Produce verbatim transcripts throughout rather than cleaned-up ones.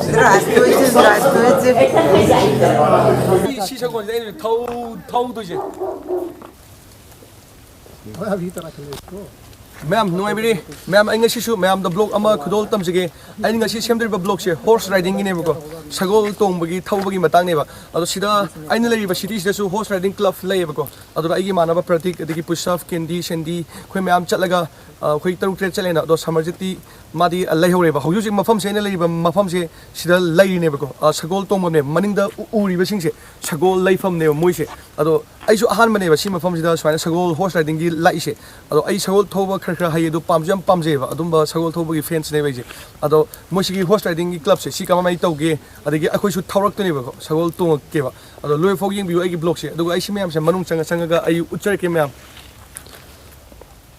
Здравствуйте, здравствуйте. ꯁꯤ ꯁꯒꯣꯜꯁꯦ ꯑꯩꯅ ꯊꯧ ꯊꯧꯗꯣꯏꯁꯦ꯫ ꯃꯌꯥꯝ ꯅꯨꯡꯉꯥꯏꯕꯤꯔꯤ? ꯃꯌꯥꯝ, ꯑꯩ ꯉꯁꯤꯁꯨ ꯃꯌꯥꯝꯗ ꯕ꯭ꯂꯣꯛ ꯑꯃ ꯈꯨꯗꯣꯜ ꯇꯝꯖꯒꯦ꯫ ꯑꯩꯅ ꯉꯁꯤ ꯁꯦꯝꯗꯣꯔꯤꯕ ꯕ꯭ꯂꯣꯛꯁꯦ ꯍꯣꯔꯁ ꯔꯥꯏꯗꯤꯡꯒꯤꯅꯦꯕꯀꯣ, ꯁꯒꯣꯜ ꯇꯣꯡꯕꯒꯤ, ꯊꯧꯕꯒꯤ ꯃꯇꯥꯡꯅꯦꯕ꯫ ꯑꯗꯣ ꯁꯤꯗ ꯑꯩꯅ ꯂꯩꯔꯤꯕ ꯁꯤꯇꯤꯁꯤꯗꯁꯨ ꯍꯣꯔꯁ ꯔꯥꯏꯗꯤꯡ ꯀ꯭ꯂꯕ ꯂꯩꯌꯦꯕꯀꯣ꯫ ꯑꯗꯨꯒ ꯑꯩꯒꯤ ꯏꯃꯥꯟꯅꯕ ꯄ꯭ꯔꯇꯤꯛ, ꯑꯗꯒꯤ ꯄꯨꯁꯞ, ꯀꯦꯟꯗꯤ, ꯁꯦꯟꯗꯤ, ꯑꯩꯈꯣꯏ ꯃꯌꯥꯝ ꯆꯠꯂꯒ, ꯑ, ꯑꯩꯈꯣꯏ ꯇꯔꯨꯛ ꯇꯔꯦꯠ ꯆꯠꯂꯦꯅ꯫ ꯑꯗꯣ ꯁꯃꯔꯖꯤꯠꯇꯤ ꯃꯥꯗꯤ, ꯑ, ꯂꯩꯍꯧꯔꯦꯕ꯫ ꯍꯧꯖꯤꯛ ꯍꯧꯖꯤꯛ ꯃꯐꯝꯁꯦ, ꯑꯩꯅ ꯂꯩꯔꯤꯕ ꯃꯐꯝꯁꯦ ꯁꯤꯗ ꯂꯩꯔꯤꯅꯦꯕꯀꯣ꯫ ꯑ, ꯁꯒꯣꯜ ꯇꯣꯡꯐꯝꯅꯦꯕ꯫ ꯃꯅꯤꯡꯗ ꯎ-, ꯎꯔꯤꯕꯁꯤꯡꯁꯦ ꯁꯒꯣꯜ ꯂꯩꯐꯝꯅꯦꯕ ꯃꯣꯏꯁꯦ꯫ ꯑꯗꯣ ꯑꯩꯁꯨ ꯑꯍꯥꯟꯕꯅꯦꯕ ꯁꯤ ꯃꯐꯝꯁꯤꯗ ꯁꯨꯃꯥꯏꯅ ꯁꯒꯣꯜ ꯍꯣꯔꯁ ꯔꯥꯏꯗꯤꯡꯒꯤ ꯂꯥꯛꯏꯁꯦ꯫ ꯑꯗꯣ ꯑꯩ ꯁꯒꯣꯜ ꯊꯧꯕ ꯈꯔ ꯈꯔ ꯍꯩ, ꯑꯗꯣ ꯄꯥꯝꯁꯨ ꯌꯥꯝ ꯄꯥꯝꯖꯩꯑꯕ꯫ ꯑꯗꯨꯝꯕ ꯁꯒꯣꯜ ꯊꯧꯕꯒꯤ ꯐꯦꯟꯁꯅꯦꯕ ꯑꯩꯁꯦ꯫ ꯑꯗꯣ ꯃꯣꯏꯁꯤꯒꯤ ꯍꯣꯔꯁ ꯔꯥꯏꯗꯤꯡꯒꯤ ꯀ꯭ꯂꯕꯁꯦ ꯁꯤ ꯀꯃꯥꯏꯅ ꯇꯧꯒꯦ, ꯑꯗꯒꯤ ꯑꯩꯈꯣꯏꯁꯨ ꯊꯧꯔꯛꯇꯣꯏꯅꯦꯕꯀꯣ, ꯁꯒꯣꯜ ꯇꯣꯡꯉꯛꯀꯦꯕ꯫ ꯑꯗꯣ ꯂꯣꯏꯐꯥꯎ ꯌꯦꯡꯕꯤꯌꯨ ꯑꯩꯒꯤ ꯕ꯭ꯂꯣꯛꯁꯦ, ꯑꯗꯨꯒ ꯑꯩ ꯁꯤ ꯃꯌꯥꯝꯁꯦ ꯃꯅꯨꯡ ꯆꯪꯉ ꯆꯪꯉꯒ ꯑꯩ ꯎꯠꯆꯔꯛꯀꯦ ꯃꯌꯥꯝ꯫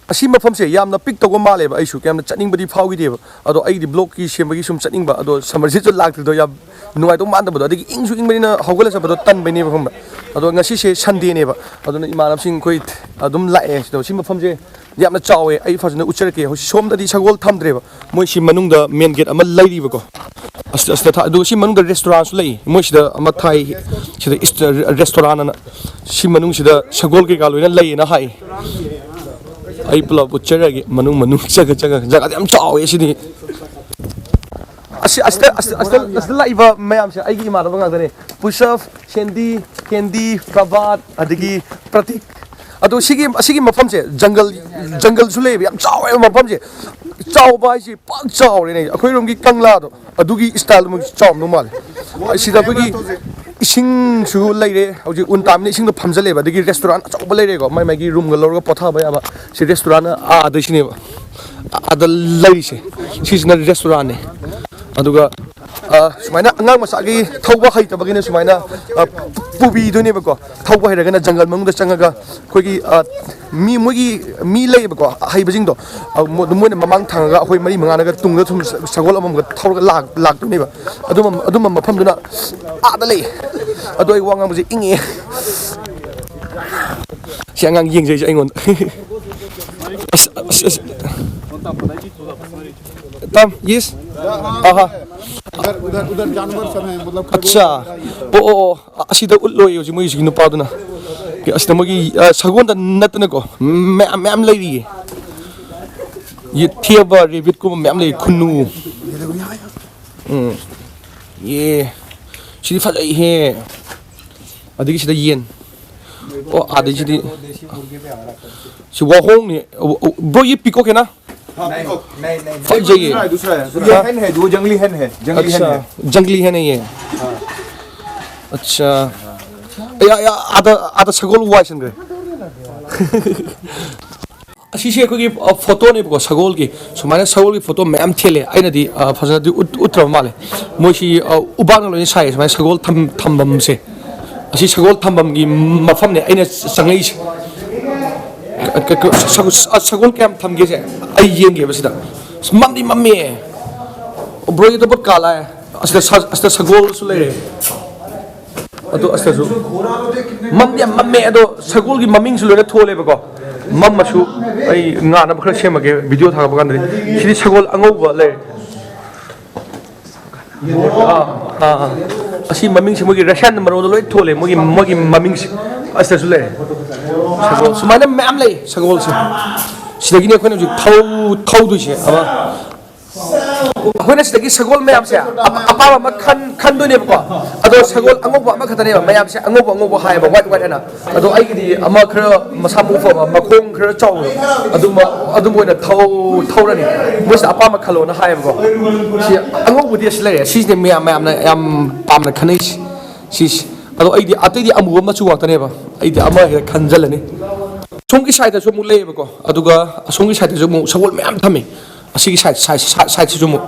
ꯑꯁꯤ ꯃꯐꯝꯁꯦ ꯌꯥꯝꯅ ꯄꯤꯛ ꯇꯧꯕ ꯃꯥꯜꯂꯦꯕ, ꯑꯩꯁꯨ ꯌꯥꯝꯅ ꯆꯠꯅꯤꯡꯕꯗꯤ ꯐꯥꯎꯈꯤꯗꯦꯕ꯫ ꯑꯗꯣ ꯑꯩꯒꯤꯗꯤ ꯕ꯭ꯂꯣꯛꯀꯤ ꯁꯦꯝꯕꯒꯤ ꯁꯨꯝ ꯆꯠꯅꯤꯡꯕ, ꯑꯗꯣ ꯁꯃꯔꯖꯤꯠꯁꯨ ꯂꯥꯛꯇ꯭ꯔꯤꯗꯣ ꯌꯥꯝ ꯅꯨꯡꯉꯥꯏꯗꯧ ꯃꯥꯟꯗꯕꯗꯣ, ꯑꯗꯒꯤ ꯏꯪꯁꯨ ꯏꯪꯕꯅꯤꯅ ꯍꯧꯒꯠꯂ ꯆꯠꯄꯗꯣ ꯇꯟꯕꯩꯅꯦꯕ, ꯈꯪꯕ꯭ꯔꯥ? ꯑꯗꯣ ꯉꯁꯤꯁꯦ ꯁꯟꯗꯦꯅꯦꯕ, ꯑꯗꯨꯅ ꯏꯃꯥꯟꯅꯕꯁꯤꯡ ꯑꯩꯈꯣꯏ ꯑꯗꯨꯝ ꯂꯥꯛꯑꯦ ꯁꯤꯗ꯫ ꯁꯤ ꯃꯐꯝꯁꯦ ꯌꯥꯝꯅ ꯆꯥꯎꯋꯦ, ꯑꯩ ꯐꯖꯅ ꯎꯠꯆꯔꯛꯀꯦ꯫ ꯍꯧꯖꯤꯛ ꯁꯣꯝꯗꯗꯤ ꯁꯒꯣꯜ ꯊꯝꯗ꯭ꯔꯦꯕ, ꯃꯣꯏ ꯁꯤ ꯃꯅꯨꯡꯗ ꯃꯦꯟ ꯒꯦꯠ ꯑꯃ ꯂꯩꯔꯤꯕꯀꯣ꯫ ꯑꯁꯤꯗ, ꯑꯁꯤꯗ ꯊꯥ-, ꯑꯗꯨꯒ ꯁꯤ ꯃꯅꯨꯡꯗ ꯔꯦꯁꯇꯨꯔꯥꯟꯁꯨ ꯂꯩ꯫ ꯃꯣꯏ ꯁꯤꯗ ꯑꯃ ꯊꯥꯏ, ꯁꯤꯗ ꯏꯁ-, ꯔꯦꯁꯇꯨꯔꯥꯟ ꯑꯅ꯫ ꯁꯤ ꯃꯅꯨꯡꯁꯤꯗ ꯁꯒꯣꯜ ꯀꯩꯀꯥ ꯂꯣꯏꯅ ꯂꯩꯌꯦꯅ ꯍꯥꯏ꯫ ꯑꯩ ꯄꯨꯂꯞ ꯎꯠꯆꯔꯒꯦ꯫ ꯃꯅꯨꯡ, ꯃꯅꯨꯡ ꯆꯪꯉ ꯆꯪꯉ, ꯖꯒꯥꯗꯤ ꯌꯥꯝ ꯆꯥꯎꯋꯦ ꯁꯤꯗꯤ꯫ ꯑꯁꯤ, ꯑꯁꯤꯗ, ꯑꯁꯤꯗ, ꯑꯁꯤꯗ, ꯑꯁꯤꯗ ꯂꯥꯛꯏꯕ ꯃꯌꯥꯝꯁꯦ ꯑꯩꯒꯤ ꯏꯃꯥꯟꯅꯕ ꯉꯥꯛꯇꯅꯦ꯫ ꯄꯨꯁꯞ, ꯁꯦꯟꯗꯤ, ꯀꯦꯟꯗꯤ, ꯄ꯭ꯔꯚꯥꯠ, ꯑꯗꯒꯤ ꯄ꯭ꯔꯇꯤꯛ꯫ ꯑꯗꯣ ꯁꯤꯒꯤ, ꯑꯁꯤꯒꯤ ꯃꯐꯝꯁꯦ ꯖꯪꯒꯜ, ꯖꯪꯒꯜꯁꯨ ꯂꯩꯌꯦꯕ, ꯌꯥꯝ ꯆꯥꯎꯋꯦꯕ ꯃꯐꯝꯁꯦ꯫ ꯆꯥꯎꯕ ꯍꯥꯏꯁꯦ ꯄꯥꯛ ꯆꯥꯎꯔꯦꯅꯦ, ꯑꯩꯈꯣꯏꯔꯣꯝꯒꯤ ꯀꯪꯂꯥꯗꯣ ꯑꯗꯨꯒꯤ ꯏꯁꯇꯥꯏꯜꯃꯛ ꯆꯥꯎꯔꯝꯗꯧ ꯃꯥꯜꯂꯦ꯫ ꯁꯤꯗ ꯑꯩꯈꯣꯏꯒꯤ ꯏꯁꯤꯡꯁꯨ ꯂꯩꯔꯦ꯫ ꯍꯧꯖꯤꯛ ꯎꯟ ꯇꯥꯕꯅꯤꯅ ꯏꯁꯤꯡꯗꯣ ꯐꯝꯖꯜꯂꯦꯕ꯫ ꯑꯗꯒꯤ ꯔꯦꯁꯇꯨꯔꯥꯟ ꯑꯆꯧꯕ ꯂꯩꯔꯦꯀꯣ, ꯃꯥꯏ ꯃꯥꯏꯒꯤ ꯔꯨꯝꯒ ꯂꯧꯔꯒ ꯄꯣꯊꯥꯕ ꯌꯥꯕ꯫ ꯁꯤ ꯔꯦꯁꯇꯨꯔꯥꯟ ꯑꯥꯗꯩꯁꯤꯅꯦꯕ, ꯑꯥꯗ ꯂꯩꯔꯤꯁꯦ꯫ ꯁꯤꯁꯤꯅ ꯔꯦꯁꯇꯨꯔꯥꯟꯅꯦ꯫ ꯑꯗꯨꯒ, ꯑ, ꯁꯨꯃꯥꯏꯅ ꯑꯉꯥꯡ ꯃꯆꯥꯒꯤ ꯊꯧꯕ ꯍꯩꯇꯕꯒꯤꯅ ꯁꯨꯃꯥꯏꯅ, ꯑ, ꯄꯨꯕꯤꯗꯣꯏꯅꯦꯕꯀꯣ꯫ ꯊꯧꯕ ꯍꯩꯔꯒꯅ ꯖꯪꯒꯜ ꯃꯅꯨꯡꯗ ꯆꯪꯉꯒ ꯑꯩꯈꯣꯏꯒꯤ, ꯑ, ꯃꯤ, ꯃꯣꯏꯒꯤ ꯃꯤ ꯂꯩꯌꯦꯕꯀꯣ, ꯑꯍꯩꯕꯁꯤꯡꯗꯣ꯫ ꯑ, ꯃꯣ-, ꯃꯣꯏꯅ ꯃꯃꯥꯡ ꯊꯥꯡꯉꯒ ꯑꯩꯈꯣꯏ ꯃꯔꯤ ꯃꯉꯥꯅꯒ ꯇꯨꯡꯗ ꯁꯨꯝ ꯁꯒꯣꯜ ꯑꯃꯃꯝꯒ ꯊꯧꯔꯒ ꯂꯥꯛ-, ꯂꯥꯛꯇꯣꯏꯅꯦꯕ꯫ ꯑꯗꯨꯝꯕ, ꯑꯗꯨꯝꯕ ꯃꯐꯝꯗꯨꯅ ꯑꯥꯗ ꯂꯩꯌꯦ꯫ ꯑꯗꯣ ꯑꯩ ꯋꯥ ꯉꯥꯡꯕꯁꯦ ꯏꯪꯉꯦ꯫ ꯁꯤ ꯑꯉꯥꯡ ꯌꯦꯡꯖꯩꯁꯦ ꯑꯩꯉꯣꯟꯗ꯫ ꯑꯁ, ꯑꯁ, ꯑꯁ꯫ ꯇꯝ, ꯌꯦꯁ꯫ ꯑꯍꯥ꯫ उधर उधर उधर जानवर सब हैं, मतलब खरगोश ꯑꯠꯆꯥ꯫ ꯑꯣ ꯑꯣ ꯑꯣ꯫ ꯑꯁꯤꯗ ꯎꯠꯂꯣꯏ ꯍꯧꯖꯤꯛ ꯃꯣꯏꯒꯤ ꯅꯨꯄꯥꯗꯨꯅ꯫ ꯑꯁꯤꯗ ꯃꯣꯏꯒꯤ, ꯑ, ꯁꯒꯣꯜꯗ ꯅꯠꯇꯅꯀꯣ, ꯃꯌꯥꯝ ꯃꯌꯥꯝ ꯂꯩꯔꯤꯌꯦ꯫ ꯌꯦ ꯊꯦꯕ, ꯔꯦꯕꯤꯠꯀꯨꯝꯕ ꯃꯌꯥꯝ ꯂꯩ, ꯈꯨꯟꯅꯨ꯫ ꯎꯝ꯫ ꯌꯦ꯫ ꯁꯤꯗꯤ ꯐꯖꯩꯍꯦ꯫ ꯑꯗꯒꯤ ꯁꯤꯗ ꯌꯦꯟ꯫ ꯑꯣ, ꯑꯗꯒꯤ ꯁꯤꯗꯤ, ꯁꯤ ꯋꯥꯍꯣꯡꯅꯤ꯫ ꯕ꯭ꯔꯣ, ꯌꯦ ꯄꯤꯀꯣꯛ ꯍꯦꯅ? नहीं, नहीं, नहीं। फट जाइए। दूसरा है, दूसरा है, दूसरा है। ये हाँ। हेन है, वो जंगली हेन है, जंगली हेन अच्छा, है। जंगली हेन है ये। अच्छा। या, या, आधा, आधा सगोल हुआ है इनके। ꯑꯁꯤꯁꯦ ꯑꯩꯈꯣꯏꯒꯤ, ꯑ, ꯐꯣꯇꯣꯅꯦꯕꯀꯣ, ꯁꯒꯣꯜꯒꯤ꯫ ꯁꯨꯃꯥꯏꯅ ꯁꯒꯣꯜꯒꯤ ꯐꯣꯇꯣ ꯃꯌꯥꯝ ꯊꯦꯠꯂꯦ꯫ ꯑꯩꯅꯗꯤ, ꯑ, ꯐꯖꯅꯗꯤ ꯎꯠ-, ꯎꯠꯇ꯭ꯔꯕ ꯃꯥꯜꯂꯦ꯫ ꯃꯣꯏꯁꯤ, ꯑ, ꯎꯕꯥꯛꯅ ꯂꯣꯏꯅ ꯁꯥꯏꯌꯦ꯫ ꯁꯨꯃꯥꯏꯅ ꯁꯒꯣꯜ ꯊꯝ-, ꯊꯝꯐꯝꯁꯦ꯫ ꯑꯁꯤ ꯁꯒꯣꯜ ꯊꯝꯐꯝꯒꯤ ꯃꯐꯝꯅꯦ ꯑꯩꯅ ꯆꯪꯉꯛꯏꯁꯦ꯫ ꯀ-, ꯀ-, ꯁꯒ-, ꯑ, ꯁꯒꯣꯜ ꯀꯌꯥꯝ ꯊꯝꯒꯦꯁꯦ ꯑꯩ ꯌꯦꯡꯒꯦꯕ ꯁꯤꯗ꯫ ꯑꯁ, ꯃꯝꯗꯤ ꯃꯝꯃꯦ꯫ ꯕ꯭ꯔꯣ, ꯌꯦ ꯇꯣ ꯕꯍꯨꯠ ꯀꯥꯂꯥ ꯍꯥꯏ꯫ ꯑꯁꯤꯗ ꯁ-, ꯑꯁꯤꯗ ꯁꯒꯣꯜꯁꯨ ꯂꯩꯔꯦ꯫ ꯑꯗꯣ ꯑꯁꯤꯗꯁꯨ ꯃꯝꯗꯤ ꯌꯥꯝ ꯃꯝꯃꯦ, ꯑꯗꯣ ꯁꯒꯣꯜꯒꯤ ꯃꯃꯤꯡꯁꯨ ꯂꯣꯏꯅ ꯊꯣꯜꯂꯦꯕꯀꯣ꯫ ꯃꯝꯃꯁꯨ ꯑꯩ ꯉꯥꯟꯅꯕ ꯈꯔ ꯁꯦꯝꯃꯒꯦ ꯚꯤꯗꯤꯑꯣ ꯊꯥꯒꯠꯄ ꯀꯥꯟꯗꯗꯤ꯫ ꯁꯤꯗꯤ ꯁꯒꯣꯜ ꯑꯉꯧꯕ ꯂꯩꯔꯦ꯫ ꯑꯥ, ꯑꯥ, ꯑꯥ꯫ ꯑꯁꯤ ꯃꯃꯤꯡꯁꯦ ꯃꯣꯏꯒꯤ ꯔꯁꯤꯌꯥꯟ ꯃꯔꯣꯟꯗ ꯂꯣꯏ ꯊꯣꯜꯂꯦ, ꯃꯣꯏꯒꯤ, ꯃꯣꯏꯒꯤ ꯃꯃꯤꯡꯁꯦ꯫ ꯑꯁꯤꯗꯁꯨ ꯂꯩꯔꯦ꯫ ꯁꯒꯣꯜ ꯁꯨꯃꯥꯏꯅ ꯃꯌꯥꯝ ꯂꯩ ꯁꯒꯣꯜꯁꯦ꯫ ꯁꯤꯗꯒꯤꯅꯦ ꯑꯩꯈꯣꯏꯅ ꯍꯧꯖꯤꯛ ꯊꯧ-, ꯊꯧꯗꯣꯏꯁꯦ ꯑꯃ꯫ ꯑꯩꯈꯣꯏꯅ ꯁꯤꯗꯒꯤ ꯁꯒꯣꯜ ꯃꯌꯥꯝꯁꯦ ꯑꯄꯥ-, ꯑꯄꯥꯝꯕ ꯑꯃ ꯈꯟ-, ꯈꯟꯗꯣꯏꯅꯦꯕꯀꯣ꯫ ꯑꯗꯣ ꯁꯒꯣꯜ ꯑꯉꯧꯕ ꯑꯃꯈꯛꯇꯅꯦꯕ ꯃꯌꯥꯝꯁꯦ ꯑꯉꯧꯕ ꯑꯉꯧꯕ ꯍꯥꯏꯌꯦꯕ, white white ꯍꯥꯏꯅ꯫ ꯑꯗꯣ ꯑꯩꯒꯤꯗꯤ ꯑꯃ ꯈꯔ ꯃꯁꯥ ꯃꯎ ꯐꯕ, ꯃꯈꯣꯡ ꯈꯔ ꯆꯥꯎꯕꯗꯣ, ꯑꯗꯨꯝꯕ, ꯑꯗꯨꯝꯕ ꯑꯣꯏꯅ ꯊꯧ-, ꯊꯧꯔꯅꯤ꯫ ꯃꯣꯏꯁꯤꯗ ꯑꯄꯥꯝꯕ ꯈꯜꯂꯣꯅ ꯍꯥꯏꯌꯦꯕꯀꯣ꯫ ꯁꯤ ꯑꯉꯧꯕꯗꯤ ꯑꯁꯤ ꯂꯩꯔꯦ, ꯁꯤꯁꯤꯅꯦ ꯃꯌꯥꯝ, ꯃꯌꯥꯝꯅ ꯌꯥꯝ ꯄꯥꯝꯅ ꯈꯟꯅꯩꯁꯤ꯫ ꯁꯤꯁꯤ꯫ ꯑꯗꯣ ꯑꯩꯗꯤ ꯑꯇꯩꯗꯤ ꯑꯃꯨꯕ ꯃꯆꯨ ꯉꯥꯛꯇꯅꯦꯕ꯫ ꯑꯩꯗꯤ ꯑꯃ ꯍꯦꯛꯇ ꯈꯟꯖꯜꯂꯅꯤ꯫ ꯁꯣꯝꯒꯤ ꯁꯥꯏꯗꯠꯇꯁꯨ ꯑꯃꯨꯛ ꯂꯩꯌꯦꯕꯀꯣ꯫ ꯑꯗꯨꯒ ꯑꯁꯣꯝꯒꯤ ꯁꯥꯏꯗꯠꯇꯁꯨ ꯑꯃꯨꯛ ꯁꯒꯣꯜ ꯃꯌꯥꯝ ꯊꯝꯃꯤ꯫ ꯑꯁꯤꯒꯤ ꯁꯥꯏꯗ, ꯁꯥꯏꯗ, ꯁꯥꯏꯗ, ꯁꯥꯏꯗꯁꯤꯁꯨ ꯑꯃꯨꯛ꯫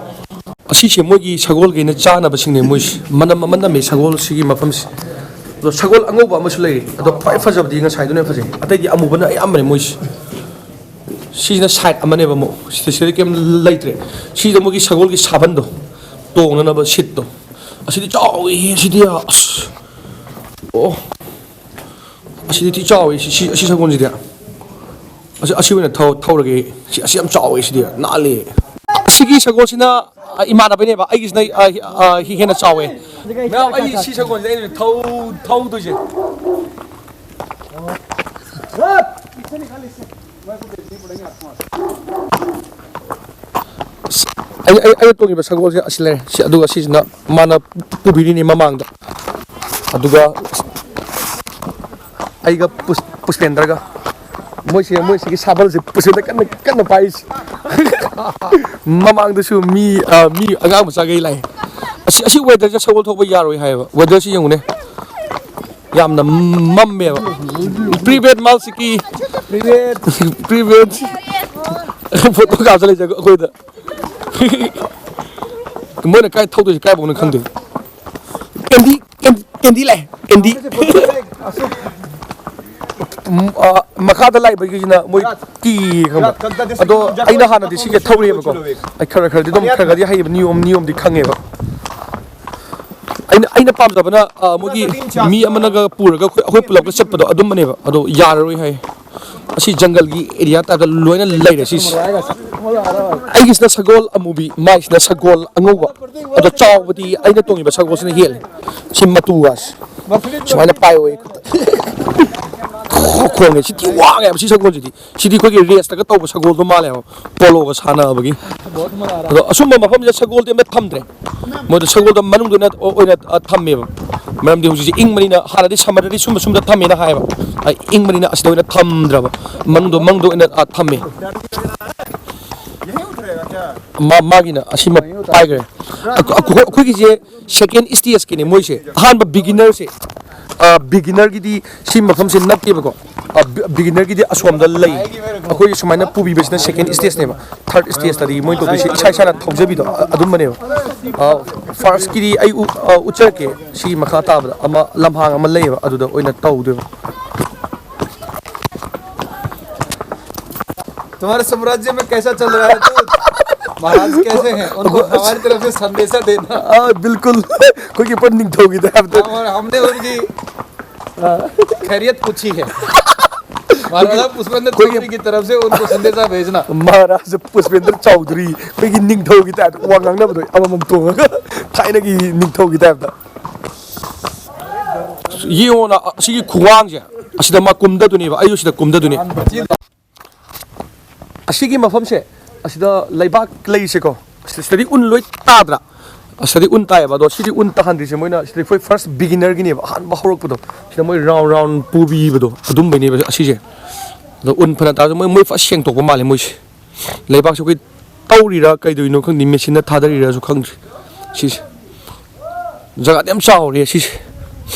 ꯑꯁꯤꯁꯦ ꯃꯣꯏꯒꯤ ꯁꯒꯣꯜꯈꯩꯅ ꯆꯥꯅꯕꯁꯤꯡꯅꯦ ꯃꯣꯏꯁꯤ꯫ ꯃꯅꯝ ꯑꯃ ꯅꯝꯃꯦ ꯁꯒꯣꯜꯁꯤꯒꯤ ꯃꯐꯝꯁꯦ꯫ ꯑꯗꯣ ꯁꯒꯣꯜ ꯑꯉꯧꯕ ꯑꯃꯁꯨ ꯂꯩꯔꯤ꯫ ꯑꯗꯣ ꯈ꯭ꯋꯥꯏ ꯐꯖꯕꯗꯤ ꯉꯁꯥꯏꯗꯨꯅ ꯐꯖꯩ꯫ ꯑꯇꯩꯗꯤ ꯑꯃꯨꯕꯅ ꯑꯌꯥꯝꯕꯅꯦ ꯃꯣꯏꯁꯤ꯫ ꯁꯤꯁꯤꯅ ꯁꯥꯏꯗ ꯑꯃꯅꯦꯕ ꯑꯃꯨꯛ꯫ ꯁꯤꯗ, ꯁꯤꯗ ꯀꯩꯝ ꯂꯩꯇ꯭ꯔꯦ꯫ ꯁꯤꯗ ꯃꯣꯏꯒꯤ ꯁꯒꯣꯜꯒꯤ ꯁꯥꯕꯟꯗꯣ, ꯇꯣꯡꯅꯅꯕ ꯁꯤꯠꯇꯣ꯫ ꯑꯁꯤꯗꯤ ꯆꯥꯎꯋꯤꯍꯦ, ꯁꯤꯗꯤ꯫ ꯑꯁ꯫ ꯑꯣ꯫ ꯑꯁꯤꯗꯤ ꯊꯤ ꯆꯥꯎꯋꯤ, ꯁꯤ, ꯁꯤ, ꯑꯁꯤ ꯁꯒꯣꯜꯁꯤꯗꯤ꯫ ꯑꯁꯤ, ꯑꯁꯤ ꯑꯣꯏꯅ ꯊꯧ-, ꯊꯧꯔꯒꯦ꯫ ꯁꯤ, ꯑꯁꯤ ꯌꯥꯝ ꯆꯥꯎꯋꯤ, ꯁꯤꯗꯤ꯫ ꯅꯥꯜꯂꯤ꯫ ꯁꯤꯒꯤ ꯁꯒꯣꯜꯁꯤꯅ, ꯑ, ꯏꯃꯥꯟꯅꯕꯅꯦꯕ, ꯑꯩꯒꯤꯁꯤꯅ, ꯑ, ꯑ, ꯍꯦꯟꯅ ꯆꯥꯎꯋꯦ꯫ ꯃꯌꯥꯝ, ꯑꯩ ꯁꯤ ꯁꯒꯣꯜꯁꯦ ꯑꯩꯅ ꯊꯧ-, ꯊꯧꯗꯣꯏꯁꯦ꯫ ꯑꯁ, ꯑꯩ, ꯑꯩ, ꯑꯩꯅ ꯇꯣꯡꯉꯤꯕ ꯁꯒꯣꯜꯁꯦ ꯑꯁꯤ ꯂꯩꯔꯦ꯫ ꯁꯤ, ꯑꯗꯨꯒ ꯁꯤꯁꯤꯅ ꯃꯥꯅ ꯄꯨꯕꯤꯔꯤꯅꯤ ꯃꯃꯥꯡꯗ꯫ ꯑꯗꯨꯒ ꯑꯩꯒ ꯄꯨꯁ-, ꯄꯨꯁꯄꯦꯟꯗ꯭ꯔꯒ꯫ ꯃꯣꯏꯁꯦ, ꯃꯣꯏꯁꯤꯒꯤ ꯁꯥꯕꯜꯁꯦ ꯄꯨꯁꯄꯦꯟꯗ꯭ꯔ ꯀꯟꯅ, ꯀꯟꯅ ꯄꯥꯏꯔꯤꯁꯦ꯫ ꯃꯃꯥꯡꯗꯁꯨ ꯃꯤ, ꯑ, ꯃꯤ ꯑꯉꯥꯡ ꯃꯆꯥꯈꯩ ꯂꯥꯛꯑꯦ꯫ ꯑꯁꯤ, ꯑꯁꯤ ꯋꯦꯗꯔꯁꯦ ꯁꯒꯣꯜ ꯊꯧꯕ ꯌꯥꯔꯣꯏ ꯍꯥꯏꯌꯦꯕ꯫ ꯋꯦꯗꯔꯁꯤ ꯌꯦꯡꯉꯨꯅꯦ꯫ ꯌꯥꯝꯅ ꯃꯝꯃꯦꯕ꯫ Привет, Малсики! Привет! Привет! ꯐꯣꯇꯣ ꯀꯥꯞꯆ ꯂꯩꯖꯒ ꯑꯩꯈꯣꯏꯗ꯫ ꯃꯣꯏꯅ ꯀꯥꯏ ꯊꯧꯗꯣꯏꯁꯦ ꯀꯥꯏꯐꯥꯎꯅꯣ ꯈꯪꯗꯦ꯫ ꯀꯦꯟꯗꯤ, ꯀꯦꯟꯗꯤ, ꯀꯦꯟꯗꯤ ꯂꯥꯛꯑꯦ, ꯀꯦꯟꯗꯤ꯫ ꯎꯝ, ꯑ, ꯃꯈꯥꯗ ꯂꯥꯛꯏꯕꯒꯤꯁꯤꯅ ꯃꯣꯏ ꯀꯤ ꯈꯪꯕ꯫ ꯑꯗꯣ ꯑꯩꯅ ꯍꯥꯟꯅꯗꯤ ꯁꯤꯁꯦ ꯊꯧꯔꯛꯑꯦꯕꯀꯣ꯫ ꯑꯩ ꯈꯔ ꯈꯔꯗꯤ ꯑꯗꯨꯝ ꯈꯔ ꯈꯔꯗꯤ ꯍꯩꯌꯦꯕ, ꯅꯤꯌꯣꯝ, ꯅꯤꯌꯣꯝꯗꯤ ꯈꯪꯉꯦꯕ꯫ ꯑꯩꯅ, ꯑꯩꯅ ꯄꯥꯝꯖꯕꯅ, ꯑ, ꯃꯣꯏꯒꯤ ꯃꯤ ꯑꯃꯅꯒ ꯄꯨꯔꯒ ꯑꯩꯈꯣꯏ, ꯑꯩꯈꯣꯏ ꯄꯨꯂꯞꯀ ꯆꯠꯄꯗꯣ ꯑꯗꯨꯝꯕꯅꯦꯕ꯫ ꯑꯗꯣ ꯌꯥꯔꯔꯣꯏ ꯍꯥꯏ꯫ ꯑꯁꯤ ꯖꯪꯒꯜꯒꯤ ꯑꯦꯔꯤꯌꯥ ꯇꯥꯏꯞꯇ ꯂꯣꯏꯅ ꯂꯩꯔꯦ ꯁꯤꯁꯦ꯫ ꯑꯩꯒꯤꯁꯤꯅ ꯁꯒꯣꯜ ꯑꯃꯨꯕꯤ, ꯃꯥꯏꯁꯤꯅ ꯁꯒꯣꯜ ꯑꯉꯧꯕ꯫ ꯑꯗꯣ ꯆꯥꯎꯕꯗꯤ ꯑꯩꯅ ꯇꯣꯡꯉꯤꯕ ꯁꯒꯣꯜꯁꯤꯅ ꯍꯦꯜꯂꯦ꯫ ꯁꯤ ꯃꯇꯨꯒꯁꯦ ꯁꯨꯃꯥꯏꯅ ꯄꯥꯏꯌꯣ ꯑꯩ ꯈꯨꯠꯇ꯫ ꯈꯣꯡꯉꯦ꯫ ꯁꯤ ꯊꯤ ꯋꯥꯡꯉꯦꯕ ꯁꯤ ꯁꯒꯣꯜꯁꯤꯗꯤ꯫ ꯁꯤꯗꯤ ꯑꯩꯈꯣꯏꯒꯤ ꯔꯦꯁꯇꯒ ꯇꯧꯕ ꯁꯒꯣꯜꯗꯣ ꯃꯥꯜꯂꯦꯕ, ꯄꯣꯂꯣꯒ ꯁꯥꯟꯅꯕꯒꯤ꯫ ꯑꯗꯣ ꯑꯁꯨꯝꯕ ꯃꯐꯝꯁꯤꯗ ꯁꯒꯣꯜꯗꯤ ꯑꯝꯇ ꯊꯝꯗ꯭ꯔꯦ꯫ ꯃꯣꯏꯗꯣ ꯁꯒꯣꯜꯗꯣ ꯃꯅꯨꯡꯗ ꯑꯣꯏꯅ, ꯑꯣꯏꯅ, ꯑ, ꯊꯝꯃꯦꯕ꯫ ꯃꯔꯝꯗꯤ ꯍꯧꯖꯤꯛꯁꯦ ꯏꯪꯕꯅꯤꯅ, ꯍꯥꯟꯅꯗꯤ ꯁꯝꯃꯔꯗꯗꯤ ꯁꯨꯝꯕ, ꯁꯨꯝꯗ ꯊꯝꯃꯦꯅ ꯍꯥꯏꯌꯦꯕ꯫ ꯑ, ꯏꯪꯕꯅꯤꯅ ꯑꯁꯤꯗ ꯑꯣꯏꯅ ꯊꯝꯗ꯭ꯔꯕ꯫ ꯃꯅꯨꯡꯗ, ꯃꯅꯨꯡꯗ ꯑꯣꯏꯅ, ꯑ, ꯊꯝꯃꯦ꯫ ꯃꯥ-, ꯃꯥꯒꯤꯅ ꯑꯁꯤꯃ ꯄꯥꯏꯈ꯭ꯔꯦ꯫ ꯑꯩꯈꯣ-, ꯑꯩꯈꯣ-, ꯑꯩꯈꯣꯏꯒꯤꯁꯦ ꯁꯦꯀꯦꯟ ꯁ꯭ꯇꯦꯖꯀꯤꯅꯦ ꯃꯣꯏꯁꯦ꯫ ꯑꯍꯥꯟꯕ ꯕꯤꯒꯤꯅꯔꯁꯦ, ꯑ, ꯕꯤꯒꯤꯅꯔꯒꯤꯗꯤ ꯁꯤ ꯃꯐꯝꯁꯦ ꯅꯠꯇꯦꯕꯀꯣ꯫ ꯑ, ꯕꯤ-, ꯕꯤꯒꯤꯅꯔꯒꯤꯗꯤ ꯑꯁꯣꯝꯗ ꯂꯩ꯫ ꯑꯩꯈꯣꯏꯒꯤ ꯁꯨꯃꯥꯏꯅ ꯄꯨꯕꯤꯕꯁꯤꯅ ꯁꯦꯀꯦꯟ ꯁ꯭ꯇꯦꯖꯅꯦꯕ꯫ ꯊꯥꯔꯠ ꯁ꯭ꯇꯦꯖꯇꯗꯤ ꯃꯣꯏ ꯇꯧꯗꯣꯏꯁꯦ ꯏꯁꯥ ꯏꯁꯥꯅ ꯊꯧꯖꯕꯤꯗꯣ, ꯑ-, ꯑꯗꯨꯝꯕꯅꯦꯕ꯫ ꯑ, ꯐꯥꯔꯁꯀꯤꯗꯤ ꯑꯩ ꯎ-, ꯑ, ꯎꯠꯆꯔꯛꯀꯦ꯫ ꯁꯤꯒꯤ ꯃꯈꯥ ꯇꯥꯕꯗ ꯑꯃ ꯂꯝꯍꯥꯡ ꯑꯃ ꯂꯩꯌꯦꯕ, ꯑꯗꯨꯗ ꯑꯣꯏꯅ ꯇꯧꯗꯣꯏꯕ꯫ तुम्हारे साम्राज्य में कैसा चल रहा है तू? महाराज कैसे हैं? उनको हमारी तरफ से संदेशा देना। ꯑꯥ, ꯕꯤꯜꯀꯨꯜ꯫ ꯑꯩꯈꯣꯏꯒꯤ ꯄꯨꯔꯥ ꯅꯤꯡꯊꯧꯒꯤ ꯇꯥꯏꯞꯇ꯫ और हमने उनकी खैरियत पूछी है। महाराजा पुष्पेंद्र चौधरी की तरफ से उनको संदेशा भेजना। महाराज पुष्पेंद्र चौधरी, ꯑꯩꯈꯣꯏꯒꯤ ꯅꯤꯡꯊꯧꯒꯤ ꯇꯥꯏꯞꯇ ꯋꯥ ꯉꯥꯡꯅꯕꯗꯣ, ꯑꯃꯃꯝ ꯇꯣꯡꯉꯒ ꯊꯥꯏꯅꯒꯤ ꯅꯤꯡꯊꯧꯒꯤ ꯇꯥꯏꯞꯇ꯫ ꯌꯦꯡꯉꯣꯅ, ꯑꯁꯤꯒꯤ ꯈꯨꯋꯥꯡꯁꯦ, ꯑꯁꯤꯗ ꯃꯥ ꯀꯨꯝꯗꯗꯣꯏꯅꯦꯕ, ꯑꯩꯁꯨ ꯁꯤꯗ ꯀꯨꯝꯗꯗꯣꯏꯅꯦ꯫ ꯑꯁꯤꯒꯤ ꯃꯐꯝꯁꯦ, ꯑꯁꯤꯗ ꯂꯩꯕꯥꯛ ꯂꯩꯁꯦꯀꯣ, ꯁꯤꯗꯗꯤ ꯎꯟ ꯂꯣꯏ ꯇꯥꯗ꯭ꯔꯥ? ꯑꯁꯤꯗꯗꯤ ꯎꯟ ꯇꯥꯏꯌꯦꯕ, ꯑꯗꯣ ꯁꯤꯗꯤ ꯎꯟ ꯇꯥꯍꯟꯗ꯭ꯔꯤꯁꯦ ꯃꯣꯏꯅ, ꯁꯤꯗꯤ ꯑꯩꯈꯣꯏ ꯐꯥꯔꯁ ꯕꯤꯒꯤꯅꯔꯒꯤꯅꯦꯕ, ꯑꯍꯥꯟꯕ ꯍꯧꯔꯛꯄꯗꯣ, ꯁꯤꯗ ꯃꯣꯏ ꯔꯥꯎꯟ ꯔꯥꯎꯟ ꯄꯨꯕꯤꯕꯗꯣ, ꯑꯗꯨꯝꯕꯩꯅꯦꯕ ꯑꯁꯤꯁꯦ꯫ ꯑꯗꯣ ꯎꯟ ꯐꯅ ꯇꯥꯔꯁꯨ ꯃꯣꯏ, ꯃꯣꯏ ꯐꯖ ꯁꯦꯡꯗꯣꯛꯄ ꯃꯥꯜꯂꯦ ꯃꯣꯏꯁꯦ꯫ ꯂꯩꯕꯥꯛꯁꯦ ꯑꯩꯈꯣꯏ ꯇꯧꯔꯤꯔꯥ ꯀꯩꯗꯧꯔꯤꯅꯣ ꯈꯪꯗꯦ, ꯃꯦꯆꯤꯟꯅ ꯊꯥꯗꯔꯤꯔꯥꯁꯨ ꯈꯪꯗ꯭ꯔꯤ꯫ ꯁꯤꯁꯦ ꯖꯒꯥꯗꯤ ꯌꯥꯝ ꯆꯥꯎꯔꯦ ꯁꯤꯁꯦ꯫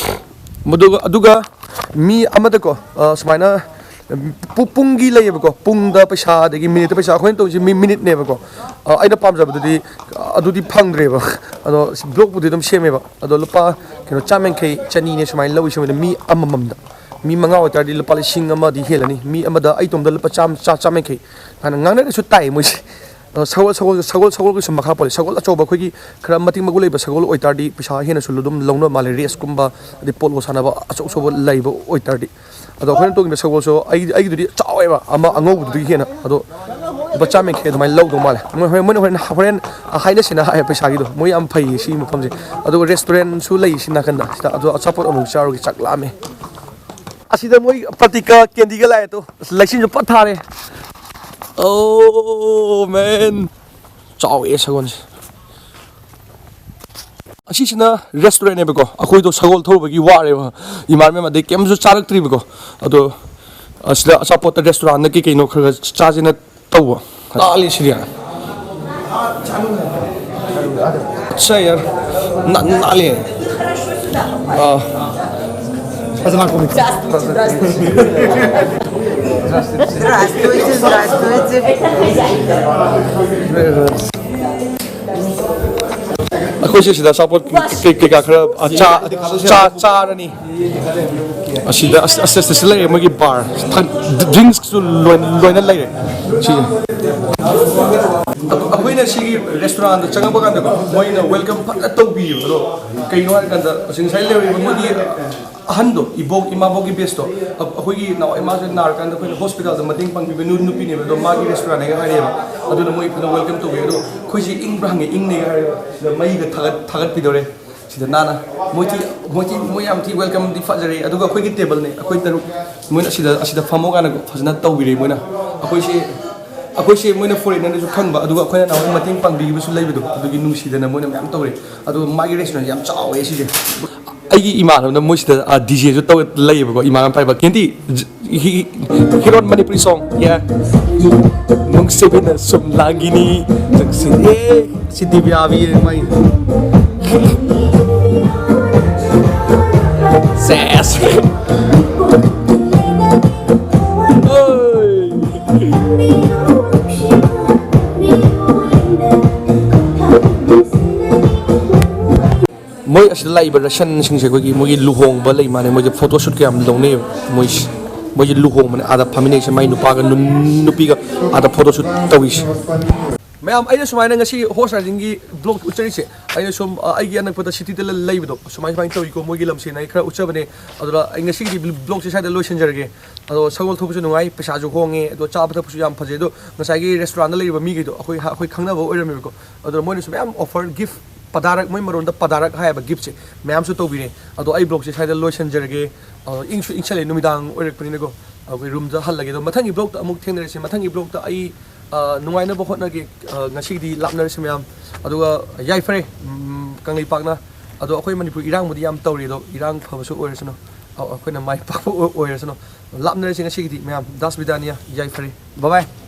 ꯃꯗꯨꯒ, ꯑꯗꯨꯒ ꯃꯤ ꯑꯃꯗꯀꯣ, ꯑ, ꯁꯨꯃꯥꯏꯅ ꯄꯨ-, ꯄꯨꯡꯒꯤ ꯂꯩꯌꯦꯕꯀꯣ, ꯄꯨꯡꯗ ꯄꯩꯁꯥ, ꯑꯗꯒꯤ ꯃꯤꯅꯤꯠꯇ ꯄꯩꯁꯥ꯫ ꯑꯩꯈꯣꯏꯅ ꯇꯧꯔꯤꯁꯦ ꯃꯤ ꯃꯤꯅꯤꯠꯅꯦꯕꯀꯣ꯫ ꯑ, ꯑꯩꯅ ꯄꯥꯝꯖꯕꯗꯨꯗꯤ, ꯑ, ꯑꯗꯨꯗꯤ ꯐꯪꯗ꯭ꯔꯦꯕ꯫ ꯑꯗꯣ ꯕ꯭ꯂꯣꯛꯄꯨꯗꯤ ꯑꯗꯨꯝ ꯁꯦꯝꯃꯦꯕ꯫ ꯑꯗꯣ ꯂꯨꯄꯥ, ꯀꯩꯅꯣ, ꯆꯥꯝ ꯌꯥꯡꯈꯩ, ꯆꯅꯤꯅꯦ ꯁꯨꯃꯥꯏꯅ ꯂꯧꯏꯁꯦ ꯃꯣꯏꯅ ꯃꯤ ꯑꯃꯃꯝꯗ꯫ ꯃꯤ ꯃꯉꯥ ꯑꯣꯏꯇꯥꯔꯗꯤ ꯂꯨꯄꯥ ꯂꯤꯁꯤꯡ ꯑꯃꯗꯤ ꯍꯦꯜꯂꯅꯤ꯫ ꯃꯤ ꯑꯃꯗ ꯑꯩ ꯏꯇꯣꯝꯗ ꯂꯨꯄꯥ ꯆꯥꯝ, ꯆꯥ-, ꯆꯥꯝ ꯌꯥꯡꯈꯩ ꯍꯥꯏꯅ ꯉꯥꯡꯅꯔꯁꯨ ꯇꯥꯏ ꯃꯣꯏꯁꯦ꯫ ꯑꯗꯣ ꯁꯒꯣꯜ, ꯁꯒꯣꯜ, ꯁꯒꯣꯜ, ꯁꯒꯣꯜꯒꯤꯁꯨ ꯃꯈꯥ ꯄꯣꯜꯂꯦ꯫ ꯁꯒꯣꯜ ꯑꯆꯧꯕ ꯑꯩꯈꯣꯏꯒꯤ ꯈꯔ ꯃꯇꯤꯛ ꯃꯒꯨꯟ ꯂꯩꯕ ꯁꯒꯣꯜ ꯑꯣꯏꯇꯥꯔꯗꯤ ꯄꯩꯁꯥ ꯍꯦꯟꯅꯁꯨ ꯑꯗꯨꯝ ꯂꯧꯅꯕ ꯃꯥꯜꯂꯦ, ꯔꯦꯁꯀꯨꯝꯕ, ꯑꯗꯩ ꯄꯣꯂꯣ ꯁꯥꯟꯅꯕ ꯑꯆꯧ ꯑꯆꯧꯕ ꯂꯩꯕ ꯑꯣꯏꯇꯥꯔꯗꯤ꯫ ꯑꯗꯣ ꯑꯩꯈꯣꯏꯅ ꯇꯣꯡꯉꯤꯕ ꯁꯒꯣꯜꯁꯨ ꯑꯩ, ꯑꯩꯒꯤꯗꯨꯗꯤ ꯆꯥꯎꯋꯦꯕ, ꯑꯃ ꯑꯉꯧꯕꯗꯨꯗꯒꯤ ꯍꯦꯟꯅ꯫ ꯑꯗꯣ ꯂꯨꯄꯥ ꯆꯥꯝ ꯌꯥꯡꯈꯩ ꯑꯗꯨꯃꯥꯏꯅ ꯂꯧꯗꯧ ꯃꯥꯜꯂꯦ꯫ ꯃꯣꯏ ꯍꯣꯔꯦꯟ, ꯃꯣꯏꯅ ꯍꯣꯔꯦꯟ, ꯍꯣꯔꯦꯟ ꯍꯥꯏꯅꯁꯦꯅ ꯍꯥꯏꯌꯦ ꯄꯩꯁꯥꯒꯤꯗꯣ꯫ ꯃꯣꯏ ꯌꯥꯝ ꯐꯩꯌꯦ ꯁꯤ ꯃꯐꯝꯁꯦ꯫ ꯑꯗꯨꯒ ꯔꯦꯁꯇꯨꯔꯦꯟꯁꯨ ꯂꯩ ꯁꯤ ꯅꯥꯀꯟꯗ꯫ ꯁꯤꯗ ꯑꯗꯣ ꯑꯆꯥꯄꯣꯠ ꯑꯃꯨꯛ ꯆꯥꯔꯨꯒꯦ, ꯆꯥꯛ ꯂꯥꯝꯃꯦ꯫ ꯑꯁꯤꯗ ꯃꯣꯏ ꯄ꯭ꯔꯇꯤꯀꯥ ꯀꯦꯟꯗꯤꯒ ꯂꯥꯛꯑꯦ ꯇꯣ꯫ ꯑꯁ, ꯂꯩꯆꯤꯟꯁꯨ ꯄꯠ ꯊꯥꯔꯦ꯫ ꯑꯣ, ꯃꯦꯟ꯫ ꯆꯥꯎꯋꯦ ꯁꯒꯣꯜꯁꯦ꯫ ꯑꯁꯤꯁꯤꯅ ꯔꯦꯁꯇꯨꯔꯦꯟꯅꯦꯕꯀꯣ꯫ ꯑꯩꯈꯣꯏꯗꯣ ꯁꯒꯣꯜ ꯊꯧꯔꯨꯕꯒꯤ ꯋꯥꯔꯦꯕ, ꯏꯃꯥꯟꯅꯕ ꯃꯌꯥꯝ, ꯑꯗꯩ ꯀꯩꯝꯁꯨ ꯆꯥꯔꯛꯇ꯭ꯔꯤꯕꯀꯣ꯫ ꯑꯗꯣ ꯑꯁꯤꯗ ꯑꯆꯥꯄꯣꯠꯇ ꯔꯦꯁꯇꯨꯔꯦꯟꯗ ꯀꯩ ꯀꯩꯅꯣ ꯈꯔ ꯈꯔ ꯆꯥꯁꯦꯅ ꯇꯧꯕ꯫ ꯅꯥꯜꯂꯤ ꯁꯤꯗꯤ꯫ ꯑꯠꯆꯥ ꯌꯥꯔ꯫ ꯅꯥ-, ꯅꯥꯜꯂꯤ꯫ ꯑꯥ꯫ ꯐꯖꯅ ꯂꯥꯛꯄꯅꯤ꯫ Здравствуйте, здравствуйте. ꯑꯩꯈꯣꯏꯁꯦ ꯁꯤꯗ ꯑꯆꯥꯄꯣꯠ ꯀꯩ-, ꯀꯩꯀꯥ ꯈꯔ, ꯑ, ꯆꯥ-, ꯆꯥ-, ꯆꯥꯔꯅꯤ꯫ ꯑꯁꯤꯗ ꯑꯁ ꯑꯁ ꯑꯁ ꯂꯩꯔꯦ ꯃꯣꯏꯒꯤ ꯕꯥꯔ, ꯗ꯭ꯔꯤꯡꯁꯨ ꯂꯣꯏꯅ ꯂꯩꯔꯦ꯫ ꯁꯤ ꯑꯩꯈꯣꯏꯅ ꯁꯤꯒꯤ ꯔꯦꯁꯇꯨꯔꯥꯟꯗ ꯆꯪꯉꯛꯄ ꯀꯥꯟꯗꯀꯣ, ꯃꯣꯏꯅ ꯋꯦꯜꯀꯝ ꯐꯖꯅ ꯇꯧꯕꯤꯌꯦꯕ꯫ ꯑꯗꯣ ꯀꯩꯅꯣ ꯍꯥꯏꯔꯀꯥꯟꯗ ꯉꯁꯥꯏ ꯂꯩꯔꯤꯕ ꯃꯣꯏꯒꯤ ꯑꯍꯟꯗꯣ, ꯏꯕꯣꯛ ꯏꯃꯥꯕꯣꯛꯀꯤ ꯕꯦꯁꯇꯣ, ꯑꯩꯈꯣꯏꯒꯤ ꯅꯍꯥꯟꯋꯥꯏ ꯏꯃꯥꯁꯦ ꯅꯥꯔꯀꯥꯟꯗ ꯑꯩꯈꯣꯏꯅ ꯍꯣꯁꯄꯤꯇꯥꯜꯗ ꯃꯇꯦꯡ ꯄꯥꯡꯕꯤꯕ ꯅꯨ- ꯅꯨꯄꯤꯅꯦꯕ꯫ ꯑꯗꯣ ꯃꯥꯒꯤ ꯔꯦꯁꯇꯨꯔꯥꯟꯅꯦꯒ ꯍꯥꯏꯔꯛꯑꯦꯕ꯫ ꯑꯗꯨꯅ ꯃꯣꯏ ꯐꯖꯅ ꯋꯦꯜꯀꯝ ꯇꯧꯕꯤ꯫ ꯑꯗꯣ ꯑꯩꯈꯣꯏꯁꯦ ꯏꯪꯕ꯭ꯔꯥ ꯍꯪꯉꯦ, ꯏꯪꯅꯦꯒ ꯍꯥꯏꯔꯦꯕ꯫ ꯁꯤꯗ ꯃꯩꯒ ꯊꯥꯒꯠ ꯊꯥꯒꯠꯄꯤꯗꯧꯔꯦ꯫ ꯁꯤꯗ ꯅꯥꯟꯅ ꯃꯣꯏꯗꯤ ꯃꯣꯏꯗꯤ ꯃꯣꯏ ꯌꯥꯝ ꯊꯤ ꯋꯦꯜꯀꯝꯗꯤ ꯐꯖꯔꯦ꯫ ꯑꯗꯨꯒ ꯑꯩꯈꯣꯏꯒꯤ ꯇꯦꯕꯜꯅꯦ, ꯑꯩꯈꯣꯏ ꯇꯔꯨꯛ, ꯃꯣꯏꯅ ꯑꯁꯤꯗ ꯑꯁꯤꯗ ꯐꯝꯃꯣ ꯀꯥꯏꯅ ꯐꯖꯅ ꯇꯧꯕꯤꯔꯦ ꯃꯣꯏꯅ꯫ ꯑꯩꯈꯣꯏꯁꯦ ꯑꯩꯈꯣꯏꯁꯦ ꯃꯣꯏꯅ ꯐꯣꯔꯦꯟꯅꯔꯅꯁꯨ ꯈꯟꯕ, ꯑꯗꯨꯒ ꯑꯩꯈꯣꯏꯅ ꯅꯍꯥꯟꯃꯨꯛ ꯃꯇꯦꯡ ꯄꯥꯡꯕꯤꯈꯤꯕꯁꯨ ꯂꯩꯕꯗꯣ, ꯑꯗꯨꯒꯤ ꯅꯨꯡꯁꯤꯗꯅ ꯃꯣꯏꯅ ꯃꯌꯥꯝ ꯇꯧꯔꯦ꯫ ꯑꯗꯨꯒ ꯃꯥꯒꯤ ꯔꯦꯁꯇꯨꯔꯦꯟ ꯌꯥꯝ ꯆꯥꯎꯋꯦ ꯁꯤꯁꯦ꯫ ꯑꯩꯒꯤ ꯏꯃꯥꯟꯅꯕꯅ ꯃꯣꯏꯁꯤꯗ ꯗꯤ ꯖꯦꯁꯨ ꯇꯧ ꯂꯩꯌꯦꯕꯀꯣ, ꯏꯃꯥꯟꯅꯕ ꯄꯥꯏꯕ candy. He, he wrote Manipuri song. Yeah. ꯅꯨꯡꯁꯤꯕꯤꯅ ꯁꯨꯝ ꯂꯥꯡꯒꯤꯅꯤ, ꯅꯨꯡꯁꯤ-, ꯑꯦ, ꯁꯤ ꯗꯤꯕꯤꯌꯥ ꯕꯤ ꯃꯥꯏ꯫ ꯁꯦꯁ꯫ ꯑꯣꯏ꯫ ꯃꯣꯏ ꯑꯁꯤꯗ ꯂꯥꯛꯏꯕ ꯔꯁꯤꯌꯟꯁꯤꯡꯁꯦ ꯑꯩꯈꯣꯏꯒꯤ ꯃꯣꯏꯒꯤ ꯂꯨꯍꯣꯡꯕ ꯂꯩ ꯃꯥꯜꯂꯦ, ꯃꯣꯏꯁꯦ ꯐꯣꯇꯣ ꯁꯨꯠꯀ ꯌꯥꯝ ꯂꯧꯅꯩꯌꯦꯕ꯫ ꯃꯣꯏꯁꯦ, ꯃꯣꯏꯁꯦ ꯂꯨꯍꯣꯡꯕꯅꯦ, ꯑꯥꯗ ꯐꯝꯃꯤꯟꯅꯩꯁꯦ, ꯃꯥꯏ ꯅꯨꯄꯥꯒ ꯅꯨ-, ꯅꯨꯄꯤꯒ ꯑꯥꯗ ꯐꯣꯇꯣ ꯁꯨꯠ ꯇꯧꯔꯤꯁꯦ꯫ ꯃꯌꯥꯝ, ꯑꯩꯅ ꯁꯨꯃꯥꯏꯅ ꯉꯁꯤ ꯍꯣꯔꯁ ꯔꯥꯏꯗꯤꯡꯒꯤ ꯕ꯭ꯂꯣꯒ ꯎꯠꯆꯔꯤꯁꯦ, ꯑꯩꯅ ꯁꯨꯝ, ꯑ, ꯑꯩꯒꯤ ꯑꯅꯛꯄꯗ ꯁꯤꯇꯤꯗ ꯂꯩꯕꯗꯣ ꯁꯨꯃꯥꯏ ꯁꯨꯃꯥꯏꯅ ꯇꯧꯏꯀꯣ, ꯃꯣꯏꯒꯤ ꯂꯝꯁꯦꯅ ꯑꯩ ꯈꯔ ꯎꯠꯆꯕꯅꯦ꯫ ꯑꯗꯨꯗ ꯑꯩ ꯉꯁꯤꯒꯤꯗꯤ ꯕ꯭ꯂꯣꯒꯁꯦ ꯁ꯭ꯋꯥꯏꯗ ꯂꯣꯏꯁꯤꯟꯖꯔꯒꯦ꯫ ꯑꯗꯣ ꯁꯒꯣꯜ ꯊꯧꯕꯁꯨ ꯅꯨꯡꯉꯥꯏ, ꯄꯩꯁꯥꯁꯨ ꯍꯣꯡꯉꯦ, ꯑꯗꯣ ꯆꯥꯕ ꯊꯛꯄꯁꯨ ꯌꯥꯝ ꯐꯖꯩ꯫ ꯑꯗꯣ ꯉꯁꯥꯏꯒꯤ ꯔꯦꯁꯇꯨꯔꯥꯟꯗ ꯂꯩꯔꯤꯕ ꯃꯤꯈꯩꯗꯣ ꯑꯩꯈꯣꯏ, ꯑꯩꯈꯣꯏ ꯈꯪꯅꯕ ꯑꯣꯏꯔꯝꯃꯦꯕꯀꯣ꯫ ꯑꯗꯨꯅ ꯃꯣꯏꯅꯁꯨ ꯃꯌꯥꯝ ꯑꯣꯐꯔ, ꯒꯤꯐ, ꯄꯗꯥꯔꯛ, ꯃꯣꯏ ꯃꯔꯣꯟꯗ ꯄꯗꯥꯔꯛ ꯍꯥꯏꯌꯦꯕ, ꯒꯤꯐꯁꯦ ꯃꯌꯥꯝꯁꯨ ꯇꯧꯕꯤꯔꯦ꯫ ꯑꯗꯣ ꯑꯩ ꯕ꯭ꯂꯣꯒꯁꯦ ꯁ꯭ꯋꯥꯏꯗ ꯂꯣꯏꯁꯤꯟꯖꯔꯒꯦ꯫ ꯑꯗꯣ ꯏꯪꯁꯨ ꯏꯪꯁꯜꯂꯦ, ꯅꯨꯃꯤꯗꯥꯡ ꯑꯣꯏꯔꯛꯄꯅꯤꯅꯀꯣ꯫ ꯑꯩꯈꯣꯏ ꯔꯨꯝꯗ ꯍꯜꯂꯒꯦ꯫ ꯑꯗꯣ ꯃꯊꯪꯒꯤ ꯕ꯭ꯂꯣꯒꯇ ꯑꯃꯨꯛ ꯊꯦꯡꯅꯔꯁꯤ꯫ ꯃꯊꯪꯒꯤ ꯕ꯭ꯂꯣꯒꯇ ꯑꯩ, ꯑ, ꯅꯨꯡꯉꯥꯏꯅꯕ ꯍꯣꯠꯅꯒꯦ꯫ ꯑ, ꯉꯁꯤꯒꯤꯗꯤ ꯂꯥꯞꯅꯔꯁꯤ ꯃꯌꯥꯝ꯫ ꯑꯗꯨꯒ ꯌꯥꯏꯐꯔꯦ, ꯎꯝ, ꯀꯪꯂꯩꯄꯥꯛꯅ꯫ ꯑꯗꯣ ꯑꯩꯈꯣꯏ ꯃꯅꯤꯄꯨꯔ ꯏꯔꯥꯡꯕꯨꯗꯤ ꯌꯥꯝ ꯇꯧꯔꯤ, ꯑꯗꯣ ꯏꯔꯥꯡ ꯐꯕꯁꯨ ꯑꯣꯏꯔꯁꯅꯨ꯫ ꯑ, ꯑꯩꯈꯣꯏꯅ ꯃꯥꯏ ꯄꯥꯛꯄ ꯑꯣꯏ-, ꯑꯣꯏꯔꯁꯅꯨ꯫ ꯂꯥꯞꯅꯔꯁꯤ ꯉꯁꯤꯒꯤꯗꯤ ꯃꯌꯥꯝ꯫ ꯗꯥꯁ ꯕꯤꯗꯥꯅꯤꯌꯥ, ꯌꯥꯏꯐꯔꯦ꯫ Bye bye꯫